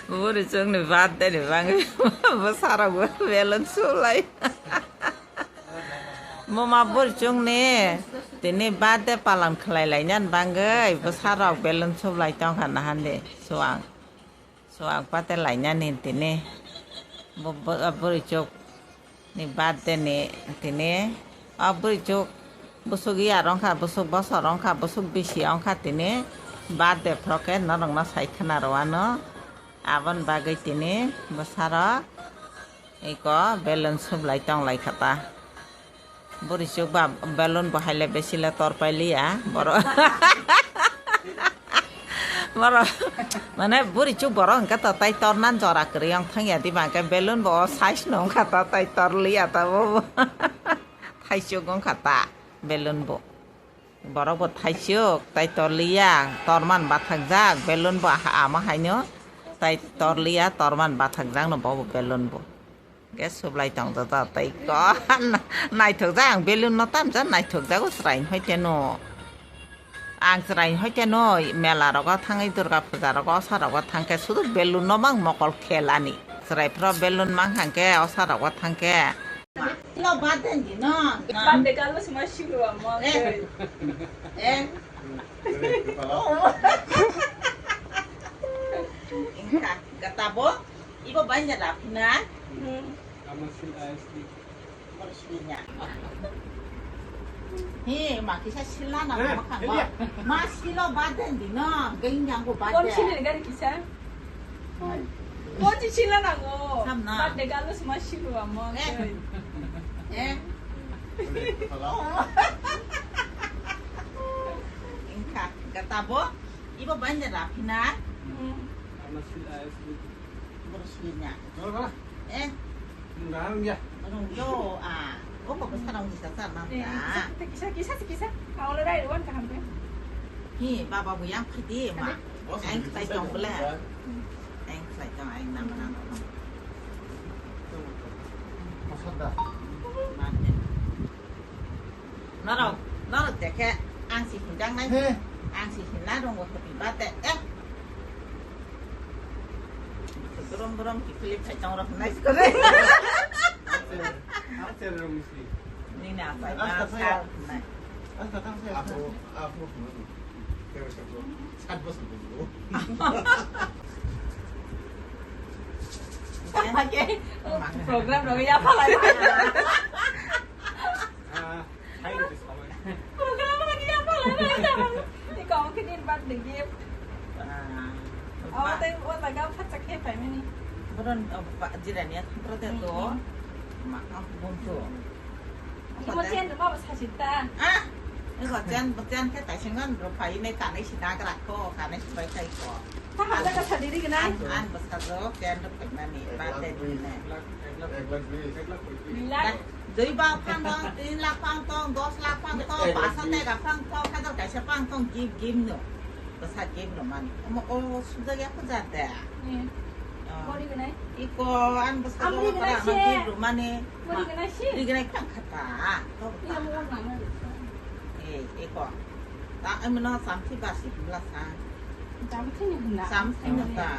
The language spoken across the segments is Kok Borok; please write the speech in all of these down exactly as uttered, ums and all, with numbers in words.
Burichukni birthday ni bagwi bwsarok belun sulai. Buma burichukni tini birthday palan khlai lainani bagwi bwsarok belun sublai tongkha nahandi suang. Suang pate lainani tini. Bo, bo, burichuk ni birthday ni tini o burichuk bwswk ya wngkha, bwswk bosor wngkha, bwswk bisi wngkha tini birthday phoro khe norokno sai khna rw anw. Aboni bagwi tini bwsarok eko belun sublai tong lai kha ta. Burichuk ba belun bo hai le besi le tor pai liya borok. Borok mane burichuk borok hwnkhe to tai tornan jora kwrwi wng thang ya diba hwnkhe belun bo o size no wngkha ta tai tor liya ta bo bo. Thaichuk wngkha ta belun bo. Borok bo thaichuk tai tor liya torman bathakjak belun bo aha ama haino tai tor liya torman bathakjak no bo bo belun bo. Hwnkhe sublai tongjago tei ko naithokjak ang belun no tamjak naithokjago chwrai hoi teno. Ang chwrai hoi teno mela rogo thangwi durga puja rogo osa rogo thangkhe sudu belun no mang mokol khelani. Chwrai phro belun mang hangkhe osa rogo thangkhe. Silo birthday ni no. Birthday kalo sima silo amo. Eh. Eh. Ingkha, gatabo. Ibo banja lapina. Hmm. Ama sil asli. Borosminya. He, ma kisa sila na ma kang ba. Ma silo birthday ni no, geng yang go birthday. Kon sila gari kisa. Kon sila na go. Sam na. Birthday kalo sima silo amo. Eh. Eh. Ingkha, gatabo. Ibo banja lapina. Hmm. Ama sil asli. Borosminya. Jol ba? Eh. Nang ya. Rung yo, ah. Obo bwsarok ni sasa mang ta. Kisa, kisa, kisa. Aolo rai wan kaham pe. Hi, baba bu yang phidi ma. Ade. Ang khlai tong bole. Ang khlai tong ang nam nam. Masada. Mate. Norok, norok dekhe ang si hinjak nai. He. Ang si hinna rung bo happy birthday. Eh. Brom brom ki Philip hai tong rok nai kore. Acer, acer rung si. Nini apai ma sal nai. Apo, apo. Sat bosor bosor. Oke, program rok ya phalai. Ah, hai ni sabai. Program lagi apa lah, dah, dah. Ni kau mungkin ni birthday gift. Ah, oh, tadi, oh, tadi kau kacak ke apa ini? Bukan, oh, Pak Jiran ya, terus itu. Hmm. Ma, aku buntu. Ini mau chen, mau apa sih, ta? Ah, ini kau chen, chen ke tasingan rupa ini kanai sinagra ko, kanai sebaik ko. Tahan jaga sendiri kena. An, an bwsajwk ken rwknani birthday ni hwnwi. Ek lakh, ek lakh, ek lakh, ek lakh. Dui ba phang tong, tin lakh phang tong, dos lakh phang tong, ek lakh pas hajar taka phang tong, hajar kaisa phang tong, gift, gift no. Bwsa gift no mani. Omo o sujak ya puja de. Iko an bwsajwk para no gift no mani. Ri gwnai phang khata. Iya mo nang. Eh, iko. Ta, amo no samthi basi hwnla sa. Samthi ni hwnla. Samthi no ta.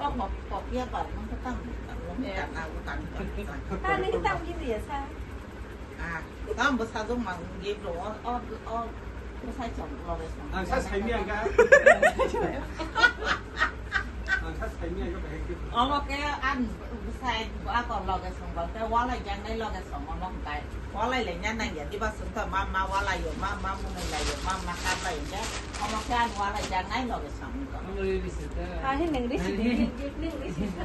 Oh, kok, kok ya ba, nang ta tang, tang, tang, tang, tang, tang. Ta ni tang gini ya sa. Ah, tang bwsajwk mang gate ro, oh, oh, oh, bwsai chong, loge chong. Ang sa saimi ang ka. Ang sa saimi ang ka bahai gate. Omo ke an bwsai ba ko loge chong ba, te walai jangnai loge chong, omo kai. Walai le nya nang ya, diba sung ta ma, ma walai yo, ma, ma munai lai yo, ma, ma kar lai yo, omo ke an walai jangnai loge chong ko. Ang ri ri se ta. Ha, he nang ri se, ri, ri, nang ri se ta.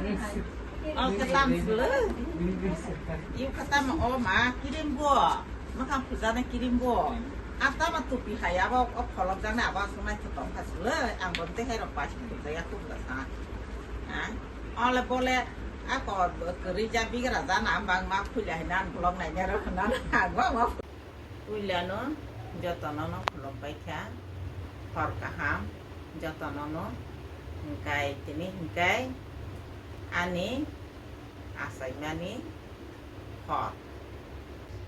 Ang ke tam sule. Ri ri se ta. Yu kata ma o ma, kirim bo. Makam puja na kirim bo. Ata ma tupi hai abo, o pholok jang na abo, sunai to tong ka sule. Ang bo te hai rok pas puja ya kum da sa. Ha? Ole bole, ako kwrwi ja bigra jana, bang ma phuila hinwi ang vlog naina rw hinwi ang ma. Puilano jotono no khulumbai kha, hor kaham jotono no, hwnkhe tini hwnkhe ani achaimani hor.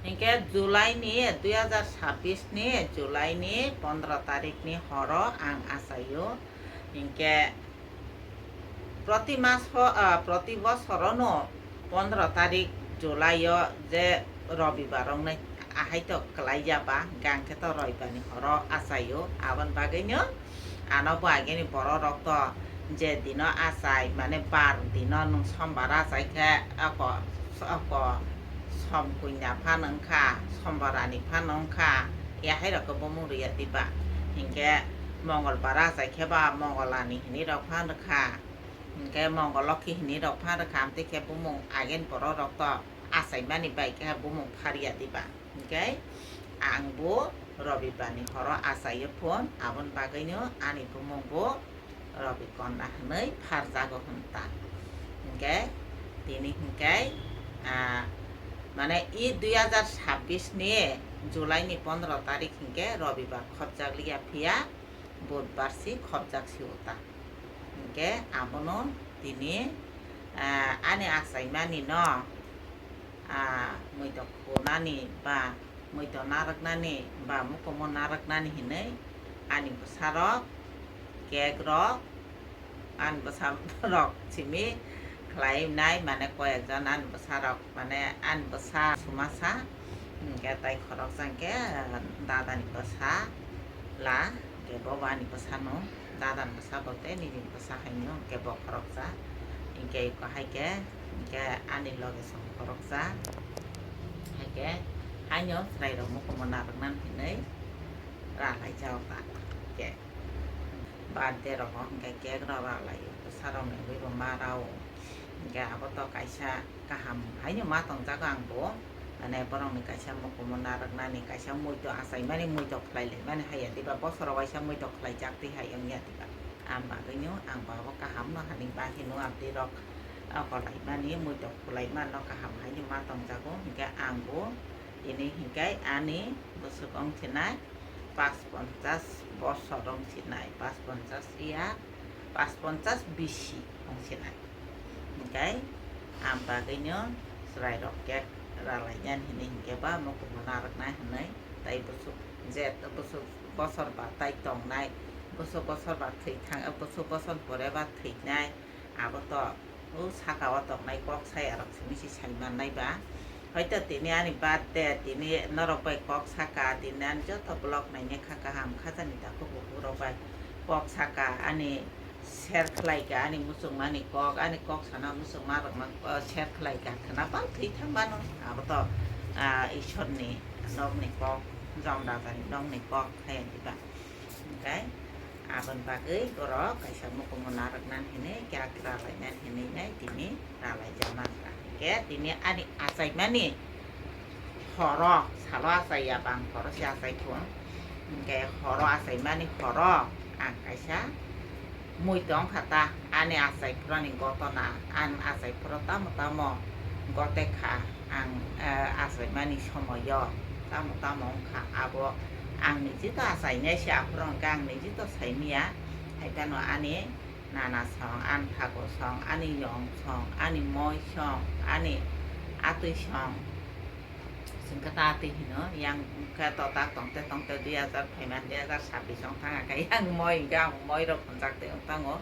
Hwnkhe July ni, dui hajar sabbish ni July ni pondro tarik ni horo ang achaio. Hwnkhe Proti mas o, ah, proti bosorono pondro tarik July o je robibar wngnai ahai to kwlai ya ba, hwnkhe ang khe to robibar ni horo achai o, aboni bagwi no ano bo agini borok rok to je dino achai, mane bar dino nwng sombar achai khe ako, ako som kunya phano wngkha, sombarani phano wngkha, ya hai rok khe bumung rwya diba, hinkhe mongolbar achai khe ba mongolani hinwi rok phano wngkha. Hinkhe mongol lokhi hinwi rok phan rwkha, amtwi khe bumung agin borok rok to achaimani bai khe bumung pharya diba. Hinkhe ang bo robibar ni horo achaiyo phone, aboni bagwino ani bumung bo Robi Konna hinwi pharjago hwn ta. Hinkhe tini hinkhe, ah, mane i dui hajar sabbish ni July ni pondro tarik hinkhe robibar khopjak liya phiya, budbar si khopjak si o ta. Hinkhe abono tini, ah, ani achaimani no, ah, muito khunani ba muito narwknani ba mukumu narwknani hinwi ani bwsarok, cake rok, ani bwsarok simi khlai nai, mane koyekjon ani bwsarok, mane ani bwsa sumasa, hinkhe tai khoroksa hinkhe dadani bwsa la, hinkhe bo bo ani bwsano, dadani bwsa bo tei nini bwsa haino hinkhe bo khoroksa, hinkhe eko haikhe, hinkhe ani loge song khoroksa, haikhe haino chwrairok mukumu narwknani hinwi ralaijak ta, hinkhe birthday rogo hinkhe cake rok ralaio, bwsarokni wi bo ma rao. Hinkhe abo to kaisa kaham haino ma tongjago ang bo. Mane borokni kaisa mukumu narwknani, kaisa muito achaimani, muito khlai laimani haiya diba, bosoro waisa muito khlaijak twi hai wngya diba. Ang bagwino ang bo abo kaham no hani bagwino amtwi rok, ah, kolaimani, muito khulaimano kaham haino ma tongjago. Hinkhe ang bo tini hinkhe ani bwswk wng sinai pas ponchas bosor wng sinai, pas ponchas ya, pas ponchas bisi wng sinai. Hinkhe ang bagwino chwrairok cake ralainani hinwi hinkhe ba mukumu narwknai hinwi, tai bwswk je bwswk bosor ba tai tongnai, bwswk bosor ba thwi thang, bwswk bosor pore ba thwinai, abo to o saka o tongnai kok sayarok simi se sai mannai ba. Hoito tini ani birthday, tini norok bai kok saka, tini ani joto vlog naina kha kaham khajani takhuk bukhuk rok bai kok saka, ani share khlai kha ani muchungmani kok, ani kok sana muchungma rokno, o, share khlai kha khwna bang thwi thang mano, abo to, ah, Ishorni nokni kok, Jom Rajani nokni kok hai diba. Hinkhe aboni bagwi borok kaisa mukumu narwknani hinwi cake ralainani hinwi nai tini ralaijak mankha. Hinkhe tini ani achaimani horo, salo achaiya ba ang horo se achai thung. Hinkhe horo achaimani horo ang kaisa mui tong kha ta, ani achai phurani gotona, ang achai phuru tamo tamo gote kha, ang, eh, achaimani somoyo tamo tamo wngkha, abo ang niji to achainai se, aphuru hwnkhe ang niji to saimanya, hai phano ani nana song, ani thago song, ani yong song, ani moi song, ani atwi song, chwng khe ta atwi hino, yang khe to tak tongte tongte dui hajar phaima, dui hajar sabbish wng thang khe yang moi hwnkhe ang moi rok hwnjak twi wng thango.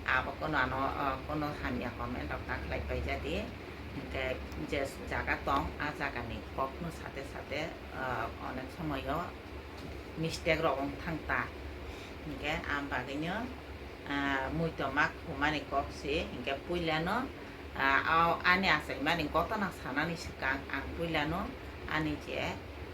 Abo kono ano, ah, kono hamya comment rok ta khlai paijadi. Hinkhe je jaga tong, a jagani kokno sate sate, ah, onek somoyo mistake rok wng thang ta. Hinkhe ang bagwino, ah, muitu ma khumani kok se, hinkhe puilano, ah, o ani achaimani gotona sanani swkang ang puilano ani je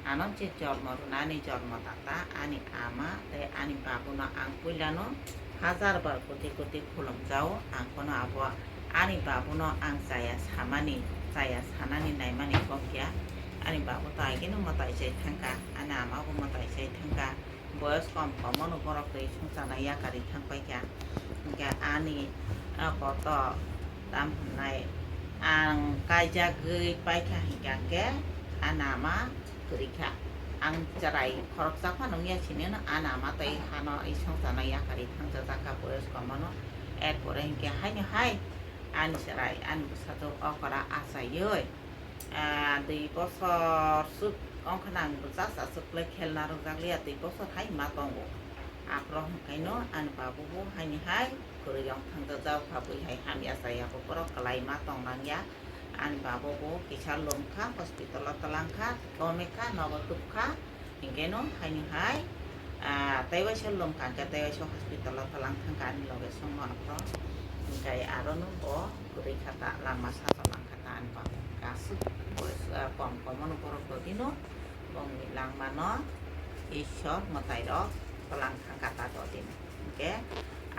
ano je jormo rwnani jormo data, ani ama tei ani babuno ang puilano hajar bar koti koti khulumjao. Ang phano abo ani babuno ang chaya samani, chaya sanani naimani kok ya. Ani babu to agino mwtai chai thangkha, ani ama bo mwtai chai thangkha. Boyos kom kom ono borok twi songchana yakarwi thang paikha. Hinkhe ani, ah, koto tam hwnai ang kaijagwi paikha hinkhe ang khe ani ama kwrwi kha. Ang chwrai khoroksa phano wngya sini no ani ama tei hano i songchana yakarwi thangjajak kha boyos kom ono. Erpore hinkhe haino hai ani chwrai ani bwsajwk okora achaiwi, ah, dui bosor swk wngkha nang bwsa sa swk le khelna rwjak liya, dui bosor hai ma tongo. Aphuru hwnkhaino ani babu bo haini hai Bwrwi rok thangjakjak kha, bui hai hamya chaya bo borok kwlai ma tong nang ya. Ani babo bo kisa lom kha, hospital o twlang kha, gome kha, nogo tup kha. Hinkhe no haini hai, ah, tei waisa lom kha, hinkhe tei waisa hospital o twlang thang kha ani loge songno aphro. Hinkhe aro no bo kwrwi kha ta, lama satok lang kha ta ani babo. Aswk bo, ah, kom kom no borok do dino. Bongni langmano Ishwar mwtairok twlang thangkha ta dodin. Hinkhe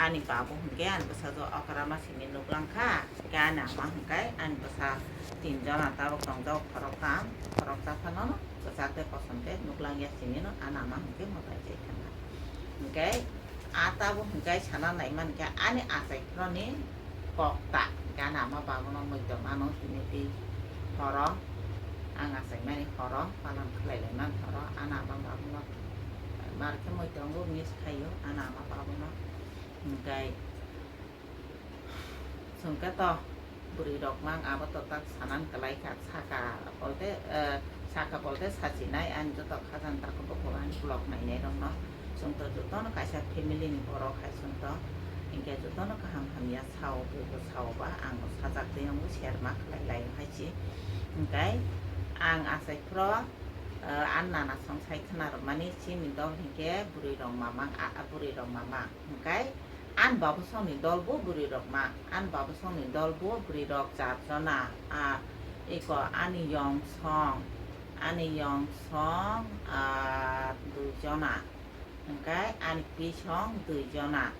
ani babu hinkhe ani bwsajwk okra ma simi nuklangkha. Hinkhe ani ama hinkhe ani bwsa tinjona tabuk tongjago, khoroktham, khoroksa phano kwchak tei kosom tei nuklangya simino ani ama hinkhe mwtai chai thangkha. Hinkhe a tabuk hinkhe sana naimankhe ani achaiphuruni kok ta, gana ama babuno muido mano, tini twi horo, ang achaimani horo, palan khlai laimani horo, ano ama babuno mar khe muido wngo, miss khaio, ano ama babuno. Hinkhe chwng khe to bwrwi rok mang abo to tak sanan kwlai kha, saka bolte, eh, saka bolte sachinai, ani joto khajani tako buphuru ani vlog nainai rokno. Chwng to jotono kaisa family ni borok hai chwng to, hinkhe jotono kaham hamya sao, buibo sao ba ang sajak tei wngo, share ma khlai lai hai se. Hinkhe ang achai phro, eh, ani nana song sai khna rwmani, chini dol hinkhe bwrwi rok mamang, a, a bwrwi rok mamang. Hinkhe ani babu songni dol bo bwrwi rok ma, ani babu songni dol bo bwrwi rok char jona, a, iko ani yong song, ani yong song, ah, dui jona, hinkhe ani pi song dui jona,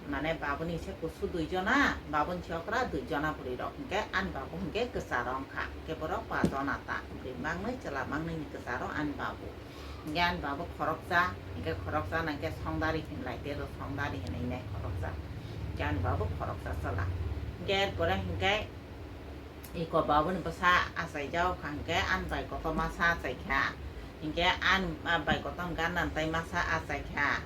mane babuni se kusu dui jona, babuni se okra dui jona bwrwi rok, hinkhe ani babu hinkhe kwcharo wngkha, hinkhe borok pa jona ta, bwrwi mangnwi chwla mangnwi ni kwcharo ani babu. Hinkhe ani babu khoroksa, hinkhe khoroksa nangkhe songdari hinlai, tei rw songdari hinwi nai khoroksa. Hinkhe ani babu khoroksa chwla. Hinkhe erpore hinkhe iko babuni bwsa achaijak kha, hinkhe ani bai kotorma sa achaikha. Hinkhe ani, ah, bai kotorma ganda tei masa achaikha.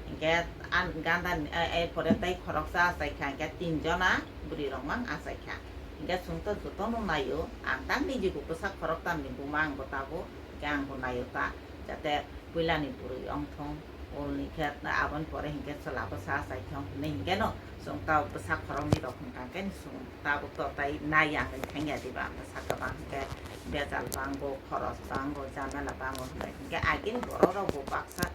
Hinkhe ani ganda ni, eh, erpore tei khoroksa achaikha, hinkhe tinjona bwrwi rok mang achaikha. Hinkhe chwng to jotono naio, ang tang niji bo bwsa khoroktamni buma ang bo tabuk. Hinkhe ang bo naio ta, jate puilani bwrwi wngthung, ulni khe aboni pore hinkhe chwla bwsa achaithung hinwi hinkhe no chwng ta bwsa khoroknwi rok hwnkha khe chwng tabuk to tai nai ang wngwi thangya diba, bwsa kwbang hinkhe bejal bango, khoros bango, jamela bango hinwi hinkhe agini borok rok bo baksa.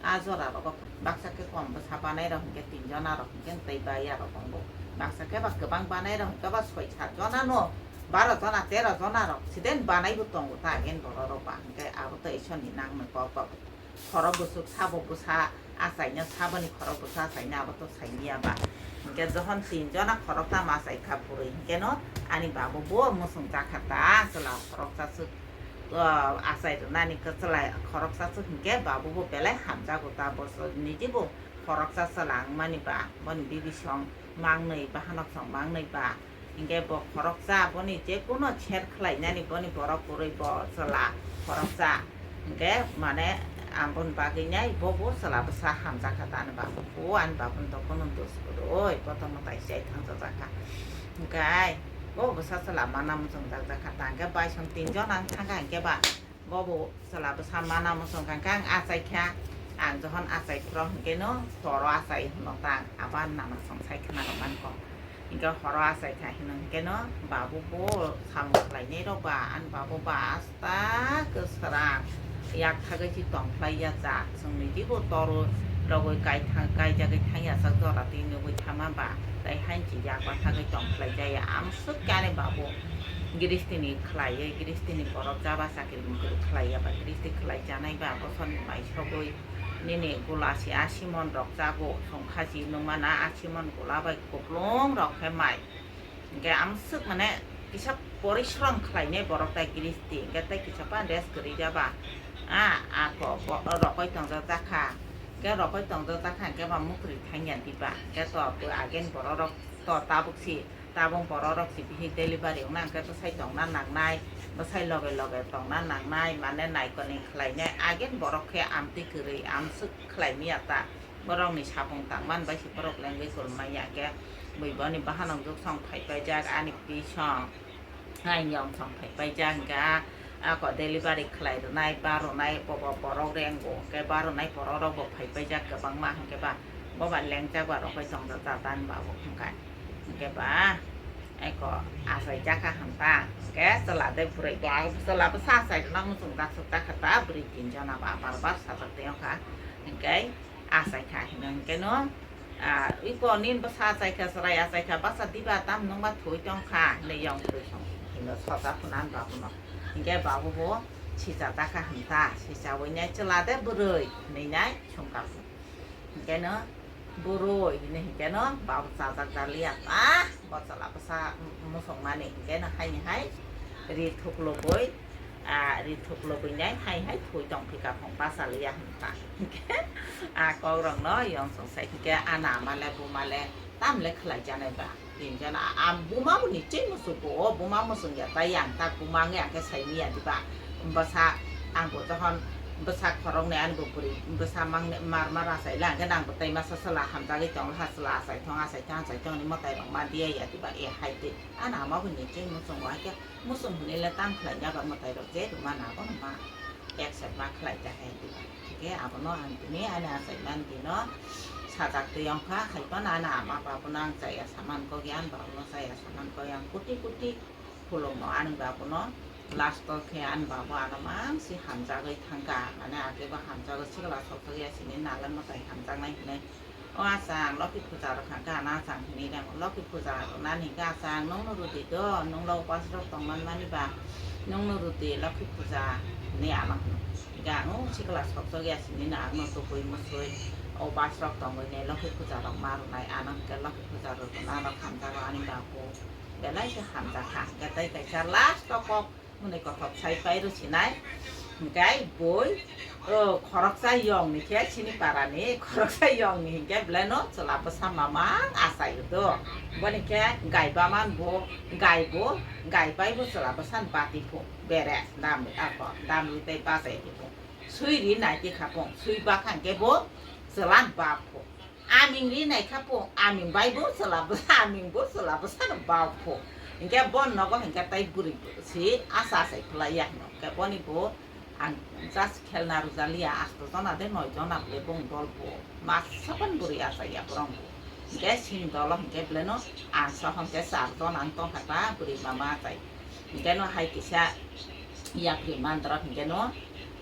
A jora rogo baksa khe kom bwsa banai rok hinkhe tin jona rok hinkhe tei baiya rok tongo. Baksa khe ba kwbang banai rok hinkhe ba soi sat jona no, baro jona, tero jona rok siden banai bo tongo ta, agini borok rok ba hinkhe abo to Ishwar ni nang ni kok ba. Khorok bwswk sabo bwsa achaina, saboni khorok bwsa achaina abo to saimanya ba. Hinkhe johon tin jona khorok tamo achai kha bwrwi hinkhe no ani babu bo mwswng jakha ta, chwla khoroksa swk, ah, achai rwnani kwchwla khoroksa swk hinkhe babu bo belai hamjago ta, bo niji bo khoroksa chwla wngmani ba, boni bibisong mangnwi, bahanok song mangnwi ba, hinkhe bo khoroksa boni jekuno sher khlainani boni borok kwrwi bo chwla khoroksa, hinkhe mane aboni bagwi nai bo bo chwla bwsa hamjakha ta ani babu, bo ani babuni to kunu dos kwrwi, bo to mwtai se thangjajakha, hinkhe bo bwsa chwla mana muchungjak jakha ta, hinkhe baisong tin jon ang thangkha, hinkhe ba. Bobo chwla bwsa mana muchung kha khe ang achai kha. Ang johon achai phro hinkhe no horo achai hwno ta ang abo ani nana song sai khna rwmani kok. Hinkhe horo achai kha hino hinkhe no babu bo samung khlainai rok ba ani babu ba asta kwswrang yak thagwi si tong khlai ya jak chwngni jibo toru rogwi kai thang kai jagwi thang ya sak jora twi nugwi thama ba tei hain si yak ba thagwi tong khlai jaya amswk khe ani babu. Giristini khlaiwi, giristini borok jaba chakri mukri khlaiya ba, giristi khlai janai ba, bosorni mai sogwi nini gula se asimon rok jago, songkha si nungmana asimon gula bai kuplung rok khe mai. Hinkhe amswk mane kisa porishrom khlainai borok tai giristi, hinkhe tei kisa pa rest kwrwi jaba. A, ako bo rokoi tongjak jakha, hinkhe rokoi tongjak jakha hinkhe ba mukri thangya diba, hinkhe to bo ageni borok rok to tabuk si. Tabuk borok rok si bihik delivery wngna hwnkhe bwsai tongna nangnai, bwsai loge loge tongna nangnai, mane naikolni khlainai. Ageni borok khe amtwi kwrwi amswk khlai manya ta. Borokni sapung tangmani bai se borok lengwi kolmaya hwnkhe bui boni bahanok juk song phai paijak ani bisong. Ayong song phai paijak hwnkhe a ako delivery khlai rwnai, barunai bobo borok rengo hwnkhe barunai borok rok bo phai paijak kwbangma hwnkhe ba. Bo ba lengjak ba rokoi tongjak jata ni babu hwnkhe. Hwnkhe ba eko achai jakha hwnta. Hwnkhe chwla de bwrwi bo, chwla bwsa achai rwna muchung jak suk jak kha ta, bwrwi tin jona ba bar bar sajak tei wngkha. Hwnkhe achai kha hino hwnkhe no, ah, iko nini bwsa achai kha, chwrai achai kha, basa diba tam nungba thwi tong kha hinwi yong bwrwi song hino soja phunani babu no. Hwnkhe babu bo sija jakha hwnta, sija wi nai chwla de bwrwi hinwi nai songkha. Hwnkhe no bwrwi hinwi hwnkhe no babu chajak jaliya. Ah, bo chwla bwsa muchungmani hwnkhe no haini hai ri thuklubui, ah, ri thuklubui nai hai hai thwi tong phika phung bachaliya hwnta. Hwnkhe ah kok rok no yong song sai hwnkhe ana ama le buma le tam le khlai janai ba. Tinjon a, a buma bo ni chini muchung ko, o buma muchung ya tai yang tak buma ang ya khe sai miya diba. Bwsa ang bo tohon bwsa khorok ni ani bo bwrwi bwsa mang mar mar asai la hwnkhe nang bo tai masa sala hamjagwi tong ha sala asai thong asai thong asai thong ni mwtai rok ma diya ya diba e hai twi. Ana ama bo ni chini muchung o hai khe muchung hwnwi le tam khlai ya ba mwtai rok je rwma na bo ma. Accept ma khlai ta hai diba. Hwnkhe abono ang tini ani achaimani dino sajak twi wngkha, hai phano ani ama babuno ang chaya saman kok ya, ani babuno chaya saman kok ya, ang kuti kuti khulumno ani babuno. Last o khe ani babu ano mangsi hamjagwi thangkha, mane age bo hamjagwi sikla sokjak ya sini nalai mwtai hamjaknai hinwi. O achang, Lokhi puja rwkha hwnkhe ano achang hinwi rang. Lokhi puja rwnani hwnkhe achang, nwngno rwdi do, nwngno upas rok tongman mani ba, nwngno rwdi Lokhi puja hinwi ano hwno. Hwnkhe ang o sikla sokjak ya sini no ang no tubui musui upas rok tongwi ne Lokhi puja rok ma rwnai, ano hwnkhe Lokhi puja rwna rok hamjago ani babu. Belai khe hamjakha, hwnkhe tei kaisa last o kok. Hwnwi kothok sai pai rw sinai. Hwnkhe bui, o, khoroksa yong ni khe sini para ni, khoroksa yong ni hinkhe belai no chwla bwsa mamang achai rw do. Boni khe gai baman bo, gai bo, gai pai bo chwla bwsa ni bati phu bere dam, ako, dam rwi tei bachai di phu. Sui ri nai ti kha pung, sui bakha hinkhe bo chwla ni bap phu. Aming ri nai kha pung, aming bai bo chwla bwsa, aming bo chwla bwsa no bau phu. Hinkhe bo nogo hinkhe tai bwrwi si asa asai phlai ya hino. Hinkhe boni bo ang just khelna rwjaliya, asto jona de noi jona bole bong dol bo. Masa pan bwrwi achai ya borong bo. Hinkhe sini dolo hinkhe bole no ang sohon khe char jon ang tong kha ta bwrwi mama achai. Hinkhe no hai kisa yapri mandrok hinkhe no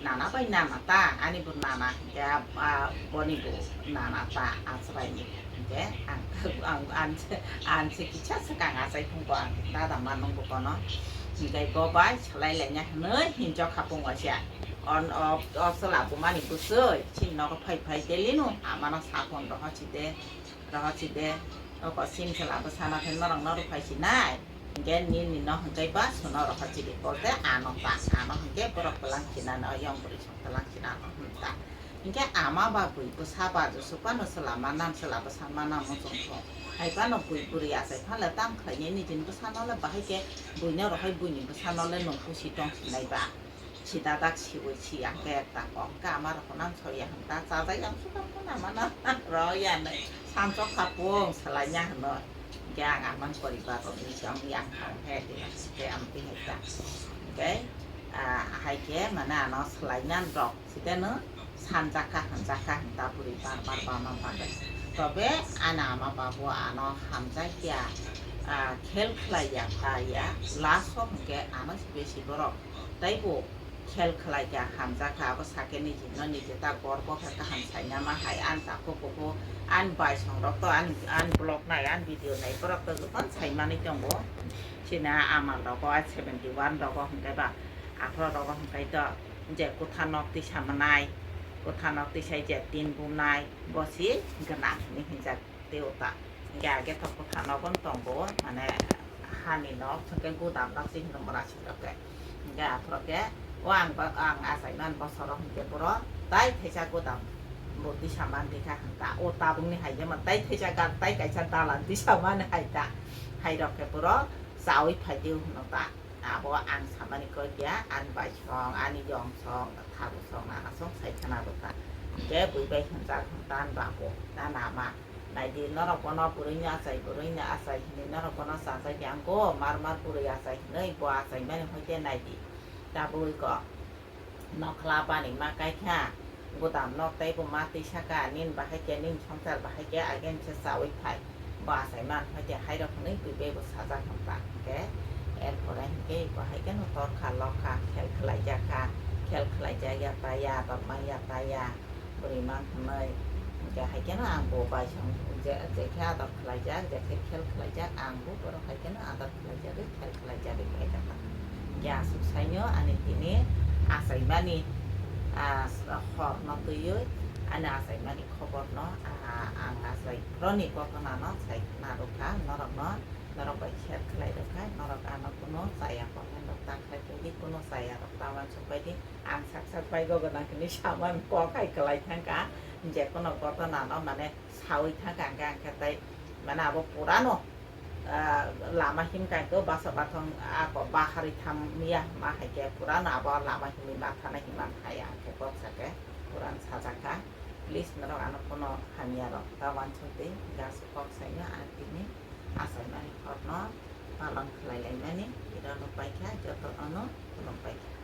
nana bai nana ta, ani bo nana hinkhe, ah, boni bo nana ta, achrai ni hinkhe ang, ang, ang, ang se kisa swkang achai phung bo ang dada ma nung bo kono. Hinkhe bo bai salai laina hinwi hinjok kha phung waisa. On, o, o chwla bumani bwswi chini nogo phai phai daily no amano sakon rohor si de, rohor si de, o ko sim chwla bwsano khe norok no rw phai sinai. Hinkhe nini no hwnkhe ba suno rohor chidi bolte ano ta, ano hwnkhe borok kwlang chinano yong bwrwi song kwlang chinano hwn ta. Hinkhe ama ba bui bwsa ba jusuk phano chwla manna, chwla bwsa manna muchung thung. Hai phano bui bwrwi achai phano le tam khlainai nijini bwsano le bahai khe buino rohoi buini bwsano le nung pusi tong sinai ba. Sida dak siwi si ang khe ekta kok khe ama rok nang soi ya hwn ta chajak yang suka phano ama nang rw ya nai. Sanchok kha pung salai ya hwno. Hinkhe ang amang poribar rok ni song yang thang he tini sikhe amtwi hai ta. Hinkhe, ah, hai khe mane ano salai nang rok siteno sanjak kha, hanjak kha hwn ta bwrwi bar bar bama bagwi. Tobe ani ama babu ano hamjak ya, ah, khel khlai ya, ta ya, last o hinkhe ano besi borok tei bo khel khlai kha, hamjak kha, abo sakhe niji no niji ta gorbo khe kaham saina ma hai, ani takhuk kuphuk, ani baisong rok to, ani, ani vlog nai, ani video nai, borok to jotono sai manwi tongo. Chini amal rogo, seventy one rogo hwnkhe ba, aphuru rogo hwnkhe to je kwtha nok tisa manai, kwtha nok tisai je tin bumnai, bo se gwnang hinwi hinjak. Tei o ta. Hinkhe age to kwtha nogo tongo, mane hani nok, hinkhe gudam nok se hino mora sirok khe. Hinkhe aphuru khe o ang ba, ang achai man bosoro hinkhe boro tai thaisa gudam bo tisa man tikha hwn ta. O tabukni hai jemon tai thaisa gan tai kaisa dalan tisa man hai ta. Hai rok khe boro chaui phai di hwno ta. Abo ang samani kok ya, ani bai song, ani yong song, thabu song, nana song sai khna rw ta. Hinkhe bui bai hwnjak hwn ta ani babu, na nama. Naidi norok bono bwrwini achai, bwrwini achai hinwi norok bono chajak ya wngkho, mar mar bwrwi achai hinwi bo achaimani hoite naidi. Tabuk iko nokhla bani ma kaikha, Gudam nok tei bo ma twi saka, "Nini bahai khe, nini swngchar bahai khe, again se chaui phai." Bo achai man hoi khe hai rok hwnwi twi bai bo sajak hwn ta. Hwnkhe er pore hwnkhe bo hai kheno tor kha, lok kha, khel khlai jak kha, khel khlai jak ya ta ya, ador man ya ta ya, bwrwi man hwnwi. Hwnkhe hai kheno ang bo bai song je, je khe ador khlai jak, je khe khel khlai jak, ang bo borok hai kheno ador khlai jagwi, khel khlai jagwi pai kha ta. Hwnkhe aswk saino ani tini achaimani, ah, horno twiwi ani achaimani khoborno, ah, ang achai phuroni gothanano sai narwkha norokno, norok bai share khlai rwkha, norok ano kuno chaya comment rok ta khlai paidi, kuno chaya rok ta uansuk paidi, ang sak sak bai gogo nang hwnwi samani kok hai kwlai thangkha, je kuno gothanano mane saui thangkha hwnkhe, hwnkhe tei mane abo purano, ah, lama himkha hwnkhe basa bathang ako baharwi tham ya ma hai khe purano abo lama himwi ma thana himma thaya hwnkhe kok sakhe puran sajakha. Please norok ano kuno hamya rok ta uansuk di, gas kok saino ang tini achaimani horno palon khlai laimani, iro no paikha, joto no khulum paikha.